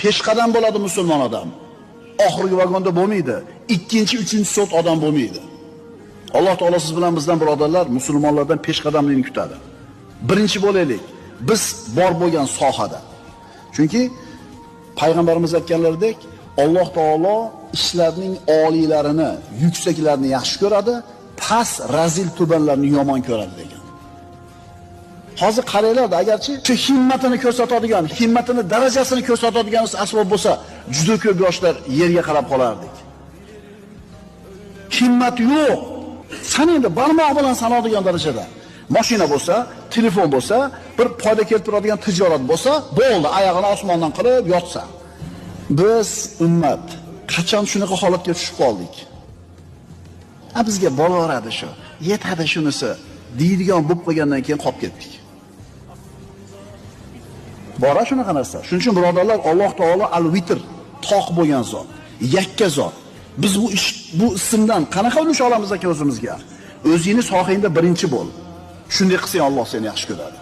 Peshqadam bo'ladi musulmon odam. Oxirgi vagonda bo'lmaydi. Ikkinchi, uchinchi sort odam bo'lmaydi. Alloh taolo siz bilan bizdan birodarlar, musulmonlardan peshqadamlikni kutadi. Birinchi bo'laylik. Biz bor bo'lgan sohada. Chunki payg'ambarimiz aytganlaridek, Alloh taolo ishlarning oliylarini, yuksaklarini yaxshi ko'radi, past, razil tubanlarni yomon ko'radi degan. Hozir qaranglar, agarchi shu himmatini ko'rsatadigan, himmatini darajasini ko'rsatadigan asbob bo'lsa, juda ko'p yoshlar yerga qarab qolardik. Himmat yo'q. San endi barmoq bilan sanadigan darajada. Mashina bo'lsa, telefon bo'lsa, bir foyda keltiradigan tijorat bo'lsa, bo'ldi, oyog'ini osmondan qilib yotsa. Biz ummat qachon shunaqa holatga tushib qoldik? Ha, bizga bo'laveradi shu, yetadi shunisi deydigan bo'lib qolgandan keyin qolib ketdik. Bora shunaqa narsa. Shuning uchun birodarlar, Alloh taolo al-Vitr, toq bo'lgan zot, yakka zot. Biz bu ish, bu ismdan qanaqa ulush olamiz aka o'zimizga? O'zingni sohangda birinchi bo'l. Shunday qilsang Alloh seni yaxshi ko'radi.